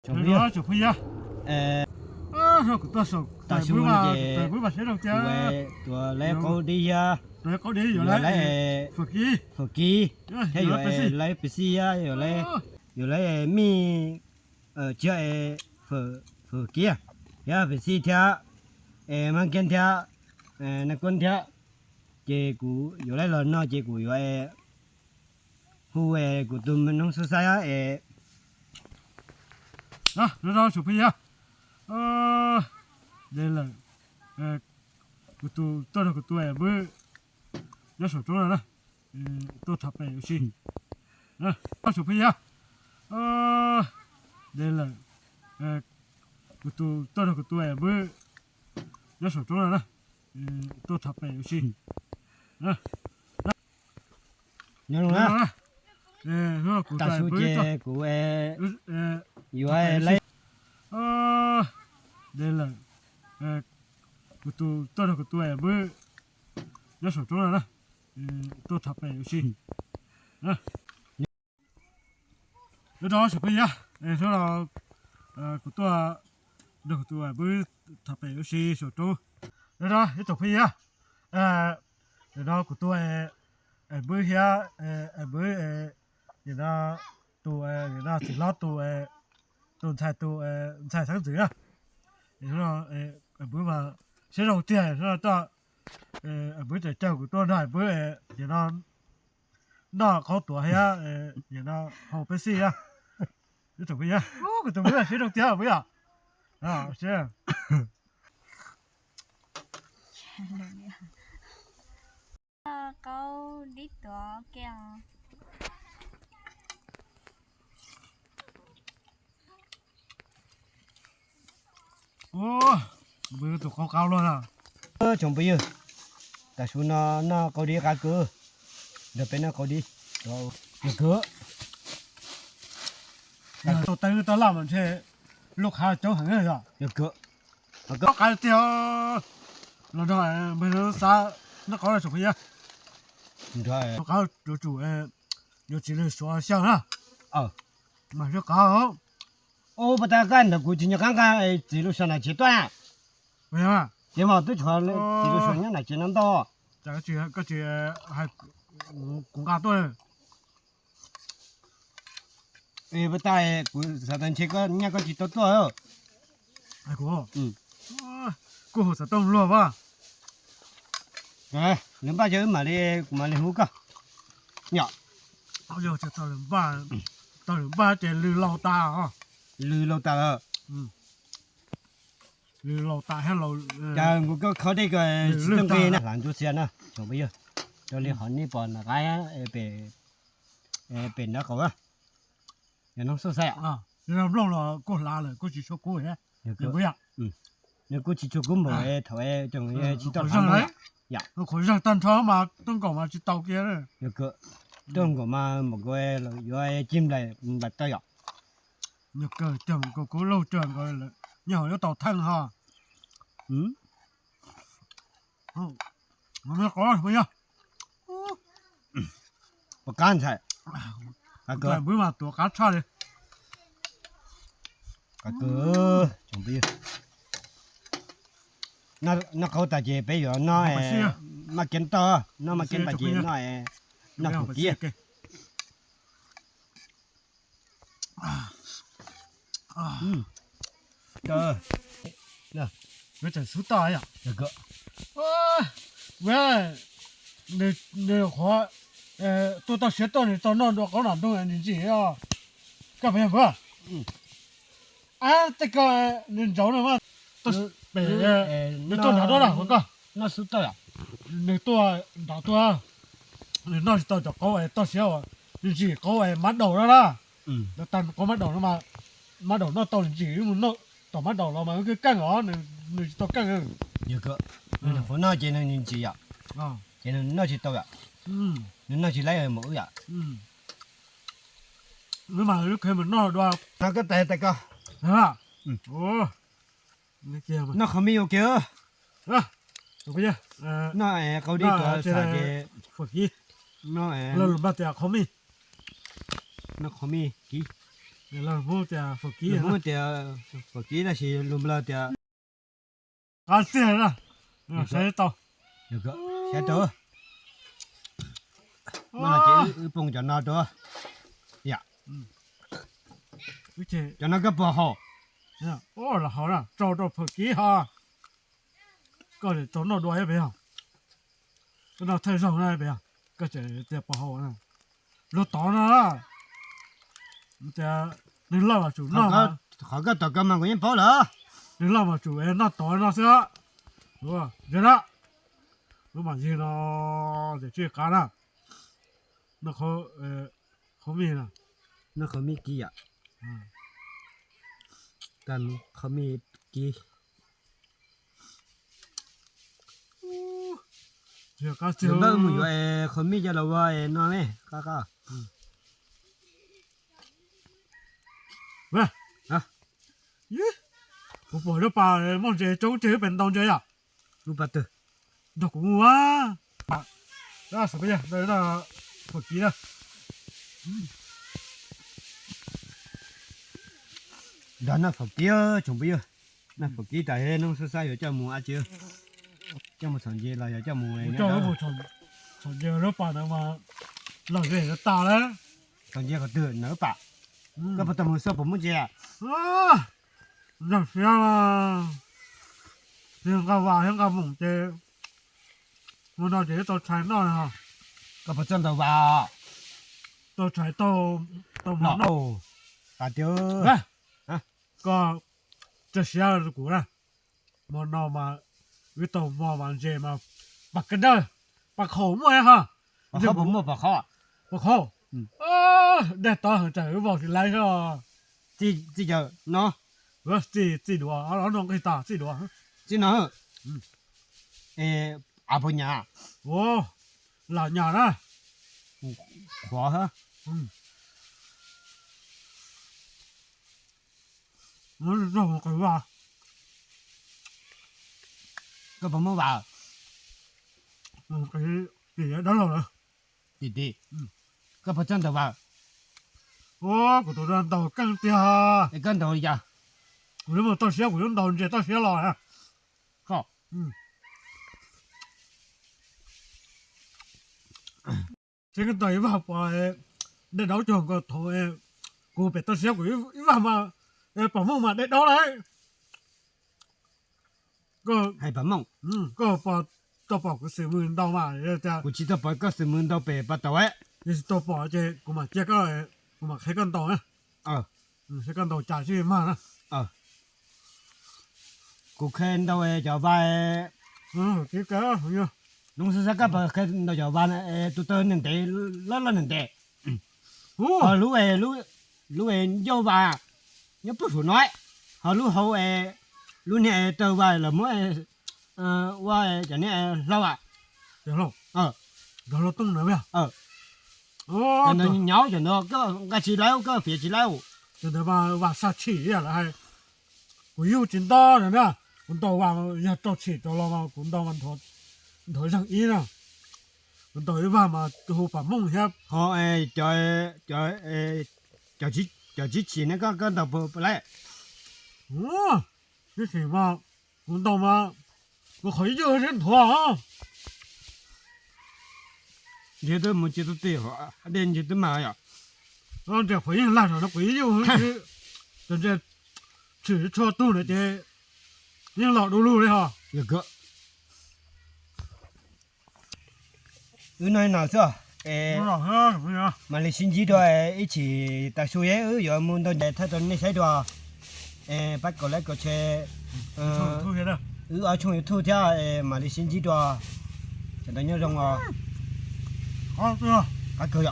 小朋友，小朋友，呃，啊，说个多少，大叔们，大叔们，谁能讲？我，我来搞的呀，我来搞的，有来，有来，哎，福气，福气，哎，有来，有来，福气呀，有来，哦，有来，哎，米，呃，叫，哎，福，福气啊，呀，福气，听，哎，蛮干，听，哎，那滚，听。 结果又来了，那结果又哎，后哎，股东们弄出啥呀？哎，啊，那让小朋友，呃，来了，呃，股东，到了股东哎，不，要手中了呢，嗯，多ทับไป โอเค นะ เอา สุพยา เออ ได้เลย เออ กูตู ต้นกูตู แอบบื้อ แล้ว สอง ตัว แล้ว นะ เออ ตัว ทับไป โอเค นะ ยังลงนะ เออ กู ตา ตู เจ กู แอ เออ อยู่ ไอ้ ไร เออ ได้เลย เออ กูตู ต้นกูตู แอบบื้อ แล้ว สอง ตัว แล้ว นะ เออ ตัว ทับไป โอเค นะ แล้ว เรา สุพยา เออ ถ้าเรา เออ กูตัว เดี๋ยว กูตัว แอบบื้อ ทับไป โอเค สอง ตัว แล้ว เรา ไอ้ สุพยา เออ เดี๋ยว เรา กูตัว เออ แอบบื้อ เฮีย เออ แอบบื้อ เออ เดี๋ยว เรา ตัว เออ เดี๋ยว เรา สิ ล้อ ตัว เออ ตัว ถ่าย ตัว เออ ถ่าย ทั้ง สื่อ นะ เดี๋ยว เรา เออ แอบบื้อ มา เช็ด เรา เตี้ย แล้ว เรา ตัว เออ แอบบื้อ จะ เจ้า กูตัว ได้ แอบบื้อ เออ เดี๋ยว เรา นอกเขาตั๋ວໃຫ້ ເອີ ຢ່ານະ ເຮົາໄປຊີ້ ເອີ ຢູ່ຕົງເພິ່ນ ໂອ້ ກໍຕົງເພິ່ນ ຊິຕົງເຈົ້າ ບໍ່ຢາກ ອ່າ ໂອເຄ ເຂົາດິດຕົວແກ້ວ. ໂອ້ ເບິ່ງຕົວຂາວໆ ໂລດນະ ເອີ ຊົມໄປຢູ່ ຕາຊູນອນ ນອກເກົາຫຼີກະຄື ດຽວເປັນນອກເກົາຫຼີ ໂຕເກີ ໂຕໄຕໂຕລາວມັນເຊ ລູກຄ້າເຈົ້າຫັນເລີຍ ໂຕເກີ ໂຕເກີ ຂາຍຕຽວ ລະດອຍ ເບິ່ງສາ ນອກເກົາຫຼີ ຊົມໄປຢູ່ ດອຍ ເຂົາຈູ່ໆ ເອີ ຢູ່ຈີນສວນຊຽວນະ ເອີ ມາເຮັດການ ໂອ້ ປະຕາກັນ ກູຈິນຍາກາງກາ ໄອ້ ຈີລຸຊະນະເຈຕົວ ແມ່ນຫວາ ເຈມາຕຸຊອນເລີຍ ຈີລຸຊອນຍັງນະເຈນຳຕໍ່ ຈາກກະຈີ ກະຈີ ໃຫ້ ກົງກາຕົວ ເອ ປະຕາຍ ກູສາຕັນເຊກກໍຍັງກໍຈິຕົວຕົວ ໄອ້ກູ ອືມ ກູສາຕົວລົວວ່າ ເອີ ລືມບ້າເຈີມາເລີຍ ມາເລີຍຮູ້ກະ ຍະ ເອົາເດີ ຈະຕະລືມບ້າ ຕະລືມບ້າເຈລືເລົ່າຕາ ລືເລົ່າຕາ ອືມ ຫຼືເລົ່າຕາໃຫ້ເຮົາ ເອີ ຈາງກູກໍເຂົ້າໄດ້ກໍຊິຕ້ອງໄປນະ ຫຼານຈູເຊຍນະ ສົ່ງໄປຢູ່ ເຈົ້າເລີຍຂໍນີ້ປອນນະກາຍ ເອ ເປ ເອ ເປັນນະເຂົາວ່າ ຢ່ານ້ອງໂຊໃສ່ ອ່າ ລອງລະ ກໍລາເລີຍ ກໍຊິໂຊກູເຮ ເອີ ບໍ່ຢາກ ອືມ ນີ້ກູຊິໂຊກູບໍ່ເອ ເຖົ້າເອ ຈົງເອ ຊິຕ້ອງ ຢາກ ຂອຢາກຕັນທ້ອງມາ ຕ້ອງກໍມາຊິເຕົາເກຍເລີຍ ເອີ ຕ້ອງກໍມາບໍ່ກໍເອ ຢູ່ເອ ຈິ້ມໄດ້ ບັດເຕີຍ ຍກເກີດຈຳກໍໂກໂລຈຳກໍເລີຍ ຍາວເຕົາທັງຫາ ອືມ ເອົາ ມັນກໍບໍ່ຍາກ ປະການໃສ່ ກະເກີ ແຕ່ບໍ່ມາຕົວກາດຊາເດ ກະເກີ ຈອງປີ ນະ ນະເຂົາຕາເຈໄປຢູ່ ນ້ອຍ ມາກິນຕໍ່ ນ້ອຍ ມາກິນປາຈີນ ນ້ອຍ ນະເຂົາເກຍ ອືມ ເອີ ນະ ເວຈະສຸດຕາຍອະ ແລ້ວກໍ ໂອ້ຍ ເວ ເນ ເນ ຂໍ ເອີ ໂຕຕາເຊໂຕນີ້ ຕອນນອນດອກເຂົານຳຕົງອັນນີ້ຈິ ກະເປັນເພື່ອ ອືມ ອາ ແຕ່ກໍເນ ເຈົ້ານະວ່າ ໂຕເປ ເອີ ໂຕໜາໂຕນະ ກໍ ນະສຸດຕາຍອະ ເນ ໂຕດາໂຕ ເນ ນ້ອຍໂຕຈະເຂົາໄອ້ໂຕເຊ ນີ້ຈິ ເຂົາໄອ້ມາດອກແລ້ວນະ ອືມ ແລ້ວຕັນກໍມາດອກມາ ມາດອກນອກເຕົາຈິ ມັນນອກເຕົາມາດອກລອມາ ມັນຄືກັນເນາະ ໜຶ່ງ ໜຶ່ງເຕົາກັນເອີ ເຍກະ ເອີ ເນ ພໍນອກເຈນໜຶ່ງຈິອະ ເນ ເຈນໜຶ່ງນອກຈິເຕົາອະ ອືມ ໜຶ່ງນອກຈິໄລ່ໝົດອະ ອືມ ຫຼືມາຄືເຄີຍມັນນອກດ້ວຍ ນອກກໍແຕ່ແຕ່ກໍ ເອີ ອືມ ໂອ້ ນອກເຂົາມີໂອເຄ ເອີ ໂອເຄ ເອີ ນອກເຂົາດີຕົວສາເກ ຝືກອີ ນອກເຂົາມີ ນອກເຂົາມີກີ Lơ mu tia phở ký. Lơ mu tia phở ký là chỉ lùm lơ tia. Cá tia đó. Sai to. Được rồi. Sai to. Mà là chỉ ư pung cho nó đó. Dạ. Cho nó gấp vào hồ. Ô là hồ đó. Cho cho phở ký ha. Có thể cho nó đuổi về không? Cái nào thay dòng này về không? Có thể tiệp vào hồ này. Lô tó nó. Tiệp nên lo mà chủ nó. Khỏi có tỏ cơ mà của nhân phố lỡ. Nên lo mà chủ em nó tó nó xưa. Đúng không? Giờ đó. Nó mà gì nó để chia cá đó. Nó khó khó mi nè. Nó khó mi kia. Cần khó mi kia. Giờ cá siêu. Giờ đó mùi vậy khó mi cho là vậy nó nè, cá cá. Về. Hả? Yứ. Của buổi nó pa mong chế chống chế bên tông chế à? Lu pa tơ. Dok mua. Đó sao bây giờ? Đây là phở ký đó. Đó là phở ký, chúng bây giờ. Là phở ký tại đây nó sao sao, giờ cho mua à chứ. Cho mua sản gì là giờ cho mua này. Cho mua sản sản gì nó pa nó mà. Là gì nó ta đấy. Sản gì có tự nó pa. Có bắt tao mua sao cũng mua gì à? Dang sia la, hien ka wa, hien ka mong te, mo no te to chai no ha. Ka pa chan to wa. To chai to, to mo no. Ka tio. Ha? Ko, to sia ku na. Mo no ma, wi to mo ma je ma, pa ka da. ປາເຂົາໝົດເລີຍເຮົາ ປາເຂົາບໍ່ໝົດ ປາເຂົາ ປາເຂົາ ອືມ ເອີ ແດດຕອນເຮົາໃຈບໍ່ຊິໄລ່ເນາະ ຈີ ຈີເຈີເນາະ ເອີ ຈີ ຈີດັວ ເອົາ ເອົານ້ອງກິຕາ ຈີດັວ ຈີເນາະ ອືມ ເອ ອາໂບຍາ ໂອ້ ລາຍານະ ຂວາເຮີ ອືມ. ມັນຕ້ອງກັນວ່າ ກໍບໍ່ມາວ່າ ມັນກໍຊິເສຍດອນເລີ ດີໆ ອືມ ກໍບໍ່ຈັນແຕ່ວ່າ ໂອ້ ກູໂຕດອນໂຕກັນເຕີຍ ໄອ້ກັນໂຕຢາ ກູບໍ່ຕ້ອງເສຍ ກູຕ້ອງໂດນເຈຕ້ອງເສຍຫຼໍ່ນະ ກໍ ອືມ. ເຊິ່ງກໍຕໍ່ອີວ່າ ປອຍໄດ້ເດົາຈອງກໍໂທ ເອ ກູເປັນຕົວເຊຍ ກູອີວ່າມາ ເອ ປາໂມງມາໄດ້ເດົາໄດ້ ກໍໃຫ້ປາໂມງ ອືມ ກໍປອຍຕໍ່ປອຍກູຊື້ມືເດົາມາເດ ກູຊິຕໍ່ປອຍກໍຊື້ມືເດົາເປປາໂຕເອ ຊິຕໍ່ປອຍເຈ ກູມາເຈຍກໍ ເອ ກູມາເຄກັນຕໍ່ນະ ເອີ ເອີ ເຄກັນຕໍ່ຈາຍຊິມານະ ເອີ ກູເຄນໂດເອຈາວາ ເອີ ກິນກະ ລຸງຊາກະເປີເຄນໂດຈາວາ ເອ ຕຸເຕີນໜຶ່ງເຕ ລະລະໜຶ່ງເຕ ໂອ້ ເອີ ລຸເອ ລຸ ລຸເອໂຍວາ ຍະປຸສູນ້ອຍ ເຮົາລຸເຮົາເອ ລຸເນເອເຕີວາ ລະໂມເອ ເອີ ວ່າຈະເນເອລາວອະ ຈະລາວ ເອີ ດາວລາວຕົງນະເວຍ ເອີ ໂອ້ ຈະນອນຍາວ ຈະນອນກໍ ກໍຊິລາວ ກໍເຟຍຊິລາວ ຈະໄດ້ວ່າ ວ່າຊາຊີລະໃຫ້ ກູຢູ່ຈິນຕໍ່ນະ ນະ ຄຸນຕໍ່ວ່າ ຢາກຕໍ່ຊີຕໍ່ລອງມາ ຄຸນຕໍ່ມັນໂທ ໂທຈັ່ງອີນະ ຄຸນຕໍ່ວ່າມາ ໂທປາໂມງແຮບ ເຮົາໄອ້ຈອຍ ຈອຍ ເອີ ຈອຍຈິ ຈອຍຈິຊີນະ ກໍ ກໍຕໍ່ເປີແລະ ໂອ້ ຊິສີມາ Undau ma, ko khoi yo ren thua. Ye de mo che to te ho, a den ye de ma ya. Ran de khoi la no ko yo. Ran de chu cho tu ne de. Yin lo du lu le ha. Ye ge. ເອີ ນ້ອຍໜາວເສື້ອ ເອີ ມາເລີຊິນຈີດວຍ ເອີ ອີຊີຕາຊູເອ ເອີ ຢາກມູນໂດນໃຫຍ່ ຖ້າຕອນນີ້ໃຊ້ດວຍ ເອີ ປັດກົດໄລກົດແຊ ເອີ ເອີ ເອົາຊ່ອງຢູທູບເທື່ອ ເອີ ມາເລີຊິນຈີດວຍ ຈະໄດ້ຍອດລົງ ເອີ ເອົາເທື່ອ ກັດເກີຍ